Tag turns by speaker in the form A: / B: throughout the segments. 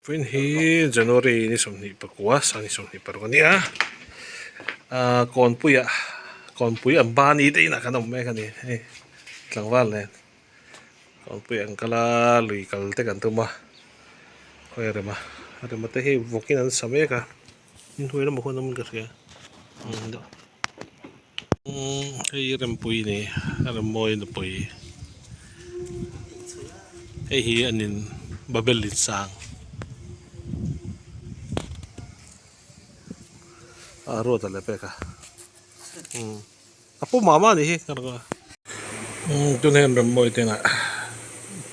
A: Vawiin hi January ni 24 sang ni 26 a ni a ahh kawnpuiah kawnpui Ambani te inah kan awm mek a ni hei tlangval nen kawnpui an kal a lui kal te kan tum a khawi a rem a a rem a te hi vawkin an sa mek a inhnuai lamah khuan awm in ka hria umm hei rempui a ni a remawi nupui hei hi an in babel in sang a ruat a leh pek a umm a pu mah mah a nih hi umm tunah hian remawi te inah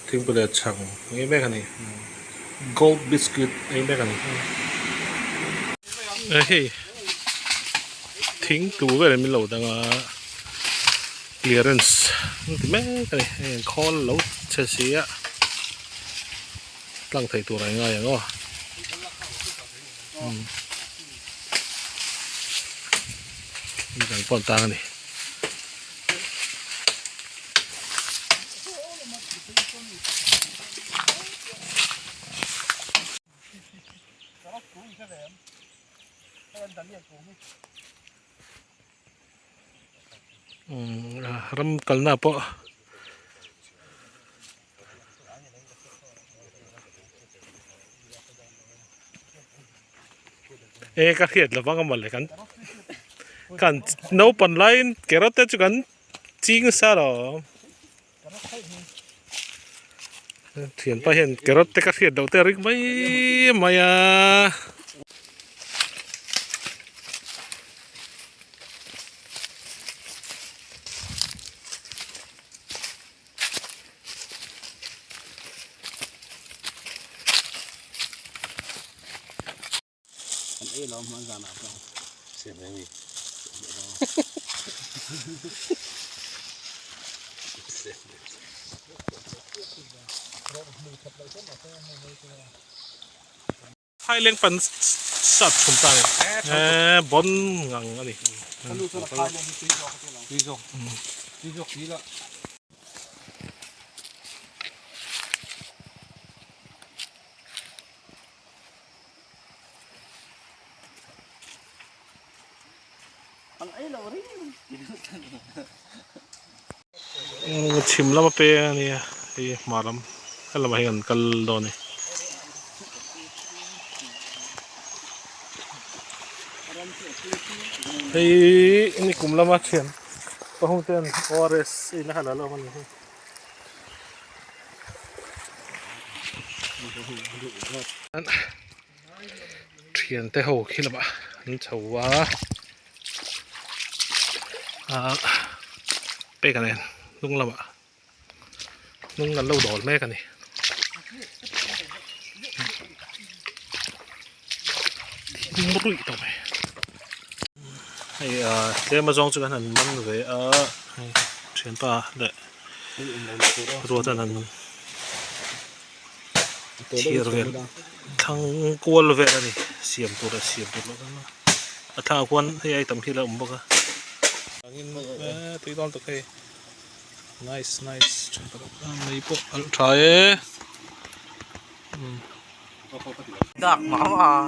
A: thingpui leh chhang ei mek a ni gold biscuit ei mek a ni hei thing tur vel min lo dang a clearance an ti mek a ni hei an khawl lo chhe si a tlang thei tur a ngai ang aw umm midang pawh an tang a ni. Ram kalna pawh e ka hriat lo vang a mawle kan kan naupang laiin carrot te chu kan ching nasa lo. Thianpa hian carrot te ka hriat loh te a ring mai mai a.
B: An ei lo hman zan ah pawh. Siam reng ni.
A: Phaileng pan sat chhum ta ni. Eh bon ngang ani.
B: Tui zawk. Tui zawk tui la.
A: Chhim lama peng a nia hei hmar lam he lamah hian an kal dawn a ni. Hei nikum lama thian pahum ten ORS in a han alawm a ni hi. Thian te ho khi lamah an chho a ah pek a nen hnung lamah hnung an lo dawl mek a ni. Thim ruih tawh mai hei ah tlem azawng chu kan han man ve a hei thianpa leh ruat an han thir vel thlang kual vel a ni siam tur a siam tur loh a a thlangah khuan hei ai tam hi a lo awm bawk a tui dawn tak hei nice nice mei pawh a alh tha e
B: Dak mah mah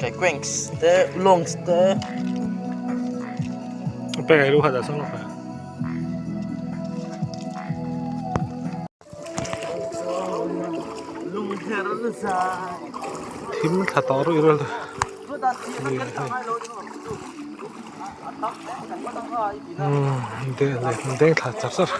B: Kaikuangs te longs te.
A: Thim thla tawh ruih rual umm deng thla char char.